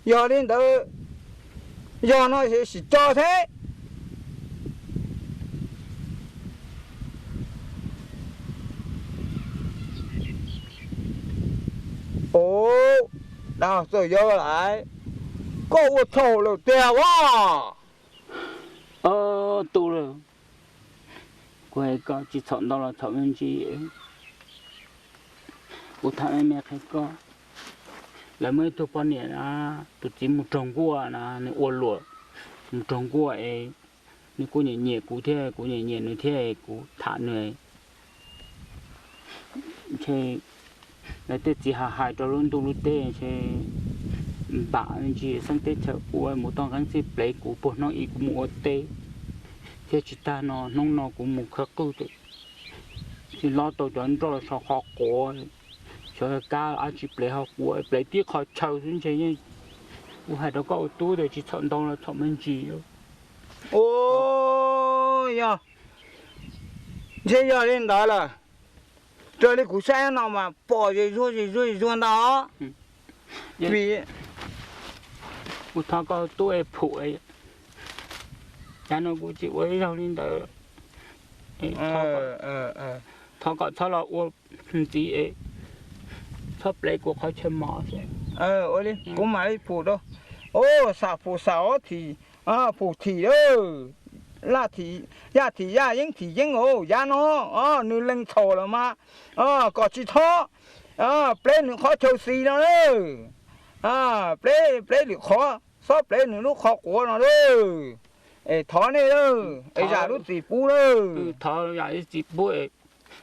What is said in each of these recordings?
Yog li ntawd, yog no sim tso thiab. Ua, dag txawj yawg lawm, koj ua txhaum lawm tiag as. Tub lawm, kuv hais koj tsis txhaum ntau los txhaum me ntsis. Kuv tham me me qhia koj, lawv muaj ib tug poj niam na, tus txiv mus raug nkuaj na, nws ua luam mus raug nkuaj es nws kuj nyiam nyiam kuv thiab, kuv nyiam nyiam nws thiab, kuv tham nws. Ces lawv tej txiv hais hais rau lub ntuj lub teb ces npam me ntsis xeeb teb chaws ua mus toj nqeeb txhij plev kuv puag hnub ib kuv mus ua teb thiab tsis tag no hnub no kuv mus khawb qwj tsis lob tau cov nroj so qhov quav, xyov kab dab tsi plev ho quav, plev tib qho chaw xwb ntshe yeej kuv hais rau koj ua tub tias tsis txhaum ntau los txhaum me ntsis. Ua, yog, ntshe yog li ntawd lawm. Raws li kuv saib no mas pom zes zuag zes zuag zes zuag ntag. Vim kuv thov koj tub es phum, yav no kuv tsis ua ib zaug li ntawd. Thov kom txhob los ua ntxiv es txhob plev kuv qhov chaw mos. Ua li kuv mam li phum rau. Xam phum xam os, phum thim lawm. Yaj thim yaj, yeeb thim yeeb os, yav no nws lees txhaum lawm mas kom tsis txhob plev nws qhov chaw xis no lawm. Plev, plev lwm qhov, txhob plev nws lub qhov quav no lawm. Es thov nej lawm, es zam lub txim pub lawm. Thov zam lub txim pub.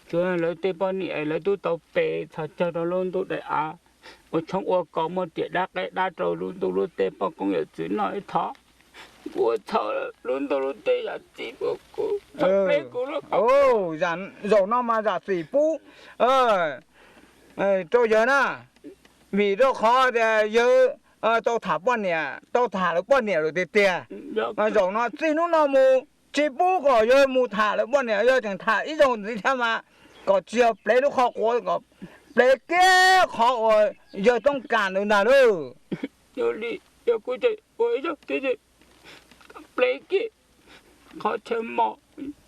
Tsuas lawv tej poj niam lawv twb tau pe txhos caug rau lub ntuj daim av, ua tshoob ua kos muaj riam dab qeb dab rau lub ntuj lub teb poj koob yawm txwv noj ib thov. Kuv ua txhaum lub ntuj lub teb zam txim rau kuv, txhob plev kuv lub qhov. Zaum no mas zam txim pub rau yawg na, vim rau qhov tias yawg tau tham poj niam, tau tham lawv poj niam lawm tiag tiag. Zaum no txij hnub no mus tsis pub kom yawg mus tham lawv poj niam, yog tseem tham ib zaug ntxiv thiab mas kom tsis yog plev lub qhov quav, kom plev kiag qhov uas yawg toob kas ntawd ntag lauj. Yog li, yog kuv tseem ua ib zaug thiab ces plev kiag qhov chaw mos,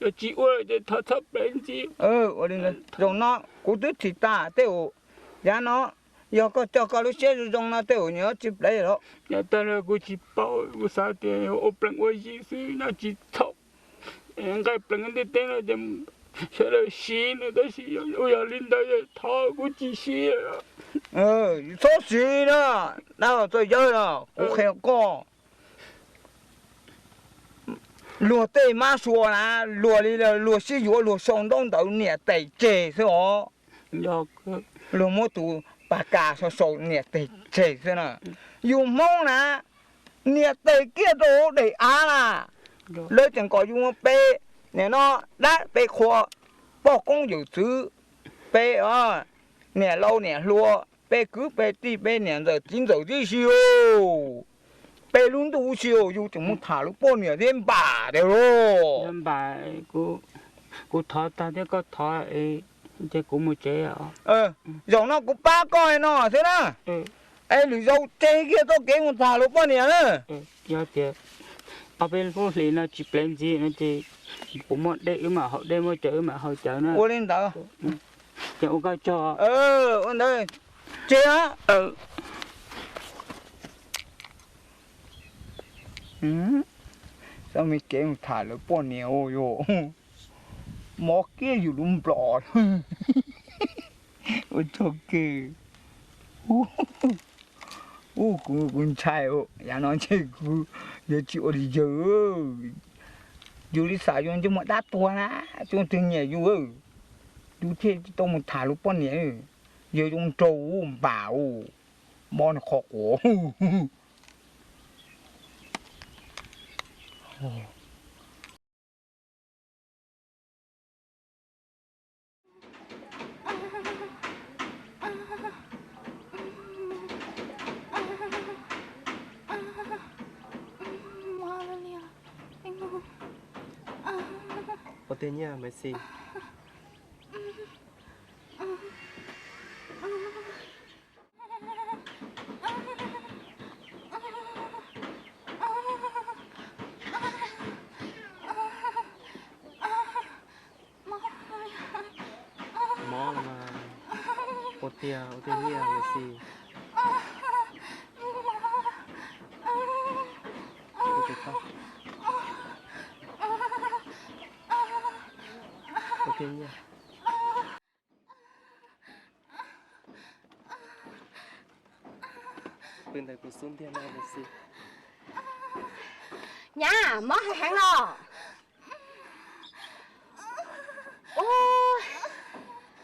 yog tsis ua ces thov txhob plev ntxiv. Ua li ntawd, zaum no kuv twb thim tas tej uas yav no, yog koj coj koj lub siab zoo zoo no tej uas nws tsis plev lawm. Yav tag los kuv tsis paub, kuv xav tias ua plees ua yi xwb no tsis txhaum. Nqaij plees ntiaj teb no ces sawv daws siv no tab sis yog li ntawd thov kuv tsis siv. Txhob siv na, dab txawj yawg los kuv qhia koj. Luag tej mab sua na, luag li luag sib yuav luag sau ntaub ntawv niam tais tseg xwb os. Luag muab tus pas kas sau sau niam tais tseg xwb na. Yus Hmoob na, niam tais kiag rau hauv daim av na, lawv tseem kom yus mus pe, nim no dab pe qhua, poj koob yawm txwv, pe niam laus niam hluas, pe kwv pe tij, pe niam ntxawm txiv ntxawm tib si os. Pe lub ntuj si os, yus tseem mus tham lub poj niam thiab npam tiag lauj. Kuv thov tag thiab koj thov, ces kuv mus tsev. Zaum no kuv pab koj no xwb na. Es lwm zaus tseg kiag txoj kev mus tham lub poj niam na. Yog tias ob peb lub hlis no tsis plev ntxiv no ces kuv muaj dej wb mam haus dej, muaj cawv wb mam haus cawv na. Ua li ntawd. Ces ua koj tsaug. Ua ntawd, tseg. Txoj me kev mus tham lawv poj niam ua yus mob kiag yus lub nplov. Ua tsaug kawg. Ub, kuv, kuv ntshai, yav no ntshe kuv yuav tsis ua li yawg. Yus li xav yus ntsej muag dab tuag na, tsis muaj twg nyiam yus, yus thiaj tsis tau mus tham lub poj niam. Yawg zoo nraug npam, mob nws qhov quav. Tiag, ua tiag niam Maiv Xis. Ua tiag niam. Pw ntawm kuv xub ntiag no Maiv Xis. Nyab, mob heev heev los. Ua,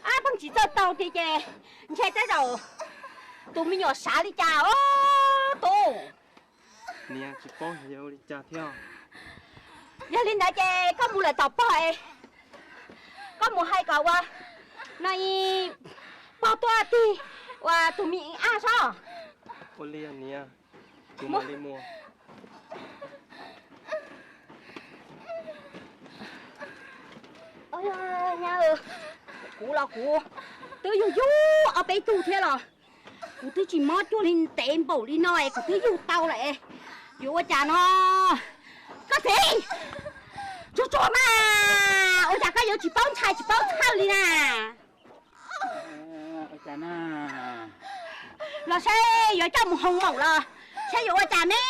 ab, pheej tsis txawj taug tiag ces ntshe tej zaum tus me nyuam sav li cas os tus. Niam, tsis paub yog ua li cas thiab. Yog li ntawd ces koj mus lawm tom pog es koj mus hais kom ua no pog tuaj tig ua tus me ab sob. Ua li niam, kuv mam li mus. Kuv los kuv twb yug yug ob peb tug thiab los kuv twb tsis mob cuag li ntev npaum li no es kuv twb yug tau lawm. Yuav ua cas no? Koj txiv, tsuag tsuag mas, ua cas koj yuav tsis paub ntshai tsis paub txhawj li na? Los saib yuav coj mus hoo maum los saib yuav ua cas ne?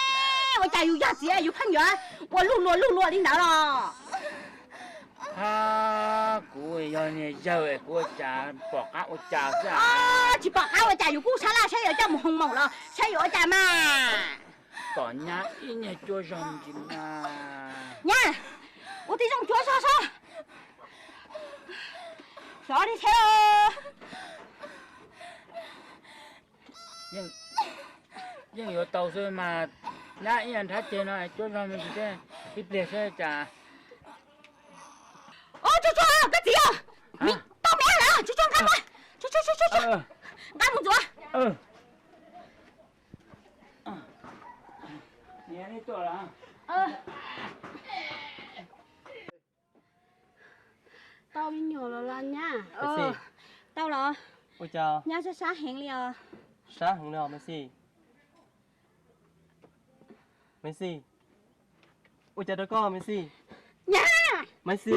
Ua cas yus yog txiv yus pheej yuav ua luj luag luj luag li ntawd los? Ha, kuv yog niag yawg kuv ua cas pom qab ua cas xwb. Tsis pom qab ua cas yus kuj sab laj saib yuav coj mus hoo maum los saib yuav ua cas mas. Tom nyab ib nyuag cuab zog me ntsis mas. Nyab, ua tib zoo cuab zog sob. Xyov li thiab. Yeej yuav tau xwb mas, nyab ib nyuag nrhab ceg no cuab zog me ntsis thiab, ib pliag saib cas. Tsuag tsuag koj txiv, tau me ab lawm, tsuag tsuag nqa, nqa mus ntxuav. Tau me nyuam los los nyab? Tau los. Ua cas nyab sab sab heev li os. Sab heev li os Maiv Xis. Maiv Xis, ua cas rau koj Maiv Xis? Maiv Xis,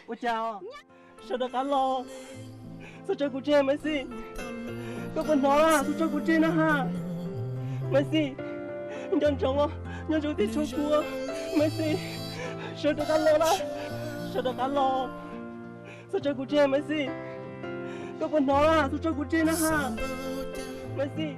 ua cas? Sawv daws qab los, txhob tso kuv tseg Maiv Xis. Koj puas hnov na, txhob tso kuv tseg na ha. Maiv Xis, nco ntsoov, nco ntsoov tib tshua kuv Maiv Xis. Sawv daws qab los na, sawv daws qab los, txhob tso kuv tseg Maiv Xis. Koj puas hnov na, txhob tso kuv tseg na ha. Maiv Xis.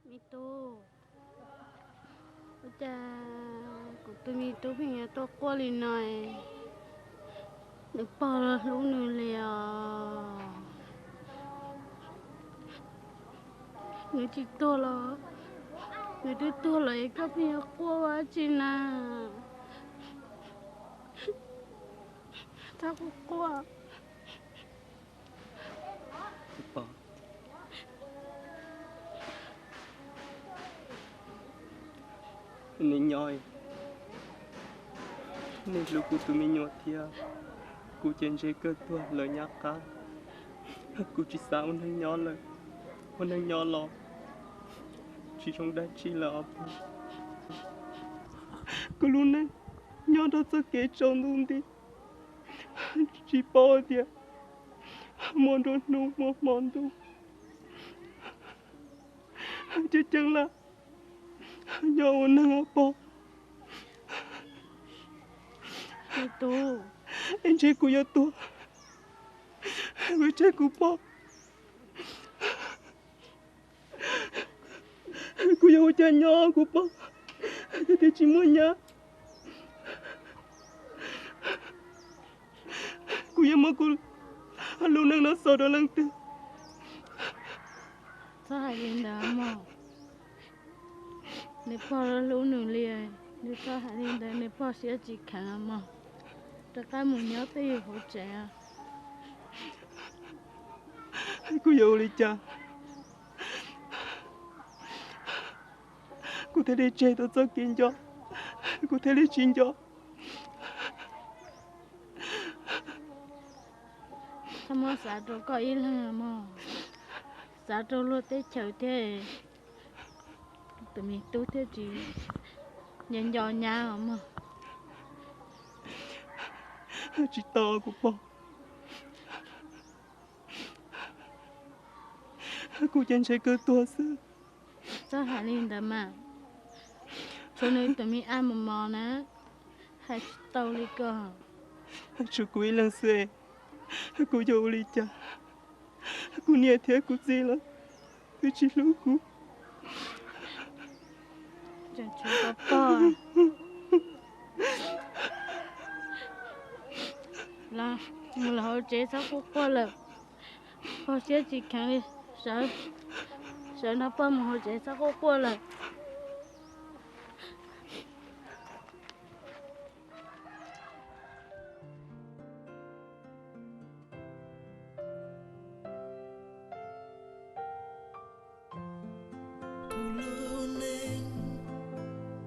Me tub, ua cas kuv tus me tub pheej yuav tuaj quaj li no? Nws pog los hlub nws li os. Nws tsis tuag los, nws twb tuag lawm es koj pheej yuav quaj ua dab tsi na? Txhob quaj. Nej nyob, nej hlub kuv tus me nyuam thiab, kuv ces ntshe kawg tuag lawm nyab qab. Kuv tsis xav ua neeg nyob lawm, ua neeg nyob los tsis zoo dab tsi lawm os. Kuv lub neej nyob rau txoj kev tsaus ntuj nti, tsis paub tias muaj nruab hnub muaj hmo ntuj. Ceeb ceeb lawm, nyob ua neeg os pog. Es ntshe kuv yuav tuag, kuv tseg kuv pog. Kuv yuav ua cas nyob kuv pog, yog tias tsis muaj nyab. Kuv yuav muab kuv lub neej no xaus rau leej twg? Txhob hais li ntawd mog. Nws pog hlub nws li, nws txhob hais li ntawd, nws pog siab tsis kheev mog. Rov qab mus nyob twj ywm hauv tsev. Kuv yuav ua li cas? Kuv thiaj li tseg tau txoj kev nco, kuv thiaj li tsis nco. Txhob muab xav rau koj ib leeg mog, xav rau luag teb chaws thiab, tus me tub thiaj tsis nco nco nyab os mog. Tsis tau kuv pog, kuv ces ntshe kawg tuag xwb. Txhob hais li ntawd mas, tshuav nws tus me ab mos mos na, hais tsis tau li ko. Tshuav kuv ib leeg xwb, kuv yuav ua li cas? Kuv niam thiab kuv txiv los twb tsis hlub kuv. Los hauv tsev txhob quaj quaj lawm, pog siab tsis kheev li, sawv nrog pog mus hauv tsev txhob quaj quaj lawm. Kuv lub neej,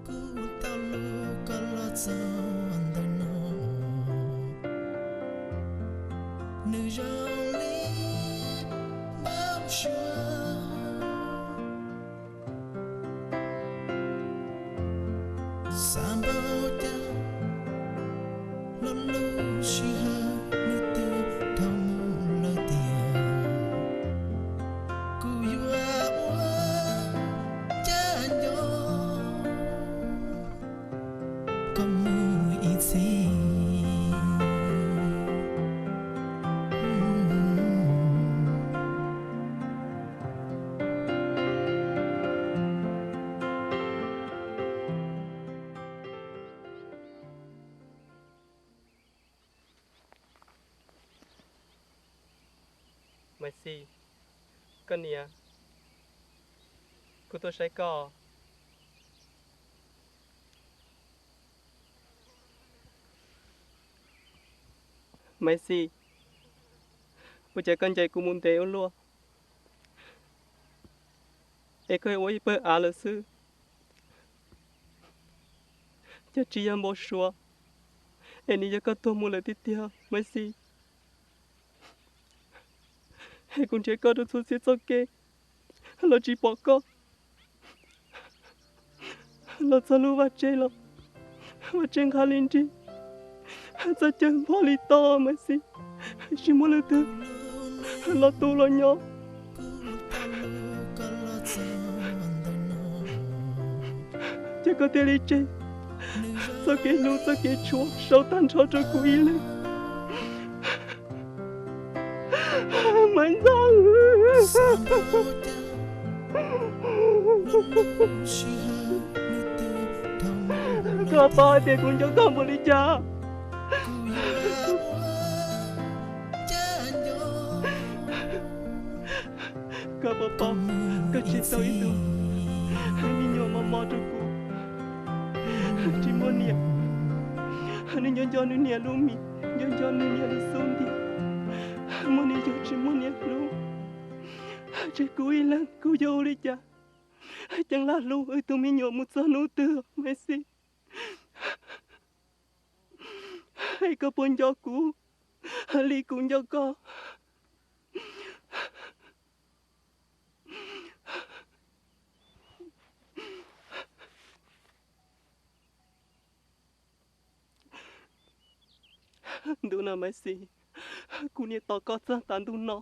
kuv tau lub koj los txog ntawm no, nws zoo li npau suav. Xav npaum cas los lub sij hawm nws twb dhau mus lawm tiag. Kuv yuav ua cas nco koj mus ib txhis. Maiv Xis, koj niam, kuv tuaj saib koj. Maiv Xis, ua cas koj ncaim kuv mus ntev ua luaj, es koj ua ib pawg av lawm xwb? Cas tsis yog npau suav, es nws yog koj tuag mus lawm tiag tiag Maiv Xis. Es kuv nrhiav koj rau txhua txhia txoj kev los tsis pom koj. Los txog lub vaj tse los vaj tse nqa li nrig, txoj cawg npog li to Maiv Xis, tsis muaj leej twg los tu los nyob. Ces koj thiaj li tseg txoj kev hlub txoj kev tshua sau tag nrho rau kuv ib leeg. Maiv Ntxawg, koj paub hais tias kuv nco koj npaum li cas. Koj puas paub, koj tsis tau ib tug me nyuam mos mos rau kuv, tsis muaj niam, nws nco nco nws niam lub mis, nco nco nws niam lub xub ntiag, muaj niam yug tsis muaj niam hlub. Tseg kuv ib leeg kuv yuav ua li cas ceev lam hlub wb tug me nyuam mus txog hnub twg Maiv Xis? Es koj puas nco kuv li kuv nco koj? Ntu no Maiv Xis, kuv niam tos koj txog tav ntuj no,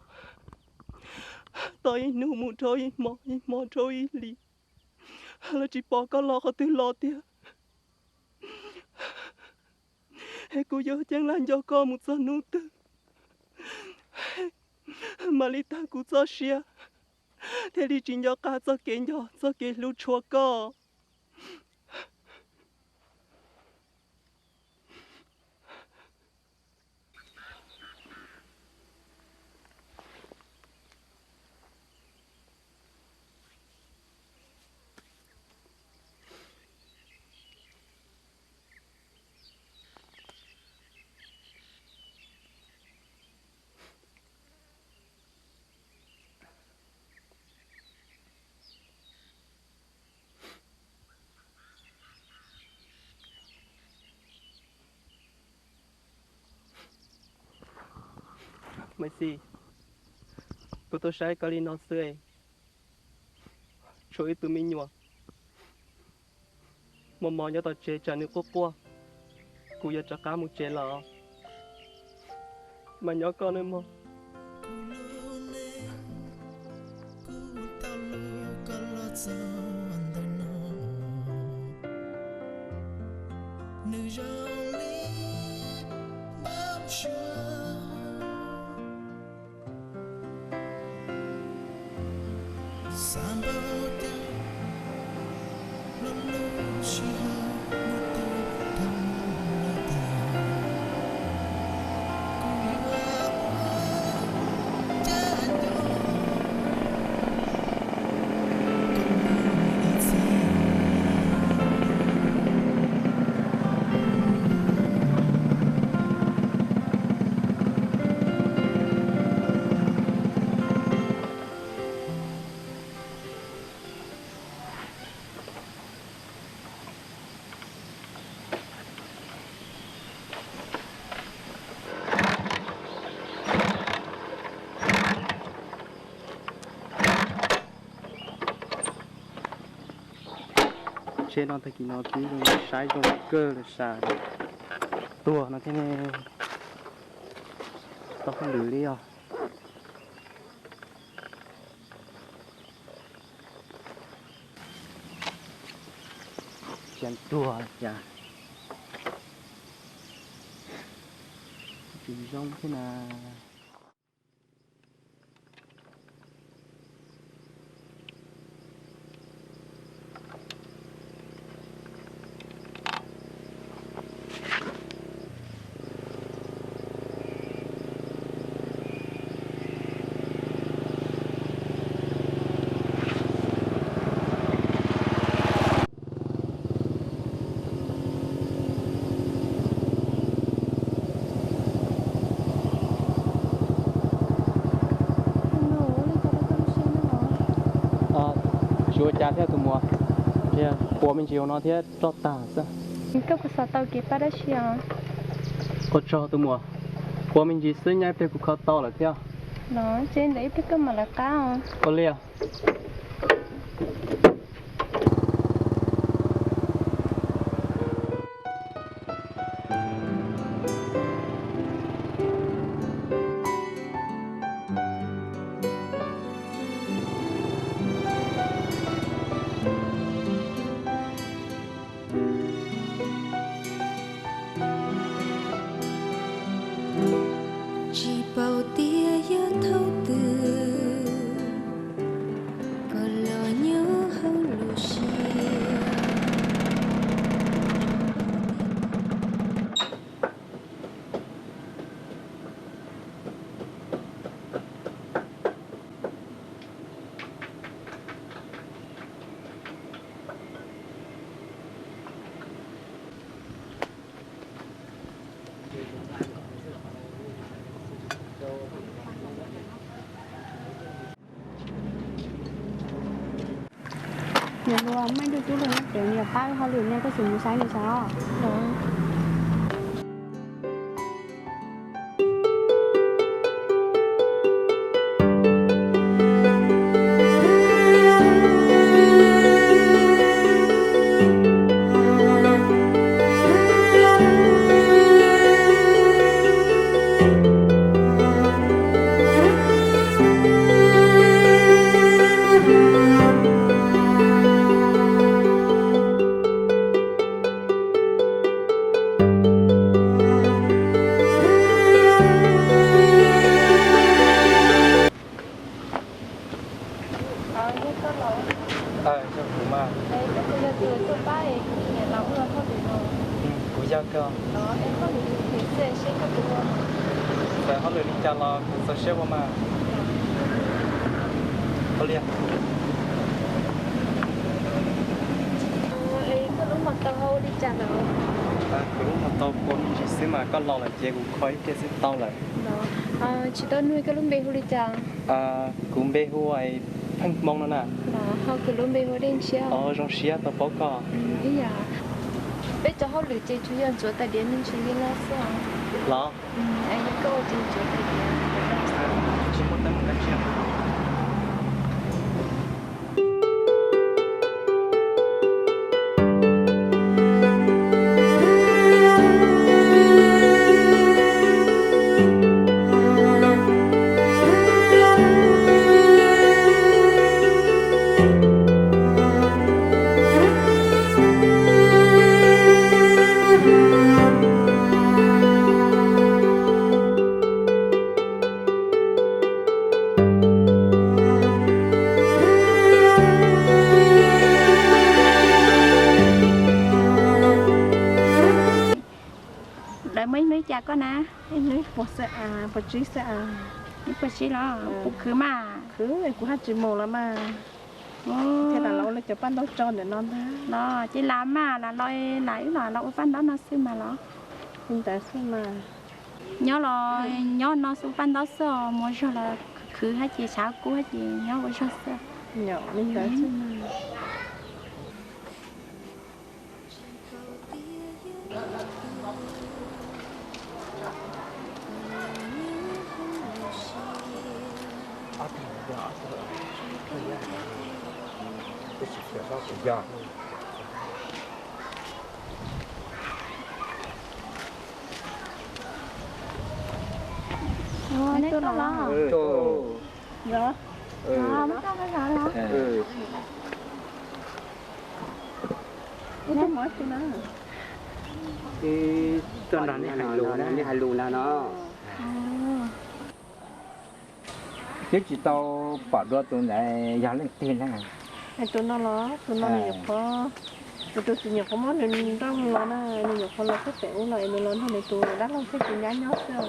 tos ib hnub mus dhau ib hmo, ib hmo dhau ib hlis, los tsis pom koj los qhov twg los tiag. Es kuv yuav ceev lam nco koj mus txog hnub twg mam li tag kuv txoj sia, thiaj li tsis nco qab txoj kev nco txoj kev hlub tshua koj. Maiv Xis, kuv tuaj saib koj li no xwb, tshuav ib tug me nyuam mos mos nyob tom tsev, tsam nws quaj quaj, kuv yuav rov qab mus tsev lawm, mas nyob koj nawb mog. Tsheb no tag kis no twb zoo saib zoo kawg lawm, sam tuag no thiab ne, tau hauj lwm li os. Cia tuag cas tsis zoo thiab na. Tsis ua cas thiab tus muam, ua me ntsis no thiab roj tag xwb. Koj puas xav tau kev pab dab tsi os? Ua tsaug tus muam, ua me ntsis xwb, nyob ib pliag kuv kho tau lawm thiab. Los ces ntawm ib pliag koj mam lawv qab os. Ua li os. Tsis paub tias yog thaum twg koj los nyob hauv lub siab. Niam hluas, muaj ib tug tub hluas nyob pem, nws yuav pab hauj lwm no, koj sim mus saib nws saib os. Yog koj los? Yog kuv mas. Es koj puas yog tus tuaj pab es kuv niam laus ua hauj lwm no? Kuv yog kawg. Los es hauj lwm kuv phem xwb seb koj puas ua? Txawm hauj lwm li cas los kuv txaus siab ua mas. Ua li. Es koj lub hmo tau ua li cas lawm? Kuv lub hmo tau ua me ntsis xwb mas, koj los lawm ces kuv kho ib pliag xwb tau lawm. Tsis tau nug, koj lub npe hu li cas? Kuv npe hu ua Pheej Hmoo no na. Los ho kuv lub npe hu Dej Ntshiab. Zoo siab tau paub koj. Ib yam, peb cov hauj lwm ces tsuas yog ntxuav tais diav me ntsis li no xwb. Los? Es yog koj ua ces ntxuav tais diav. Lawv muaj ib hnub li cas koj na? Ib hnub puas xwb as, puas tsib xwb as. Ib puas tsib los puas khwv mas? Khwv, kuv haj tsis mus los mas. Thiaj li los ua lawv cov paj ntaub tso ntawm no ntag. Los ces lam mas lam los, lam wb los los ua paj ntaub no xwb mas los. Li ntawd xwb mas. Nyob los nyob no xwb paj ntaub xwb os, mus zog los khwv hab ces tshav kub hab ces nyob ua zog xwb. Li ntawd xwb mas. Neb tuaj los? Neb tuaj los? Neb tuaj mov tsi na? Tuaj nrog neb hais lus na, neb hais lus na no. Twb tsis tau pom dua tus ntawd yog leej twg na. Tus no los, tus no nws nyuam qhuav, nws tus txiv nyuam qhuav muab nws nrauj los na, nws nyuam qhuav los txog pem ub los es nws los nrog nws tus dab laug thiab tus nyab nyob xwb os.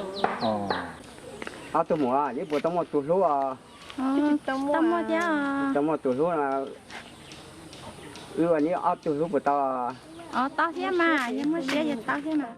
Ob tug muam, neb puas tau muaj tus hlub os? Tau muaj thiab. Tau muaj tus hlub no, wb ua neb ob tug hlub puas tau? Tau thiab mas, yog muaj siab yog tau thiab mas.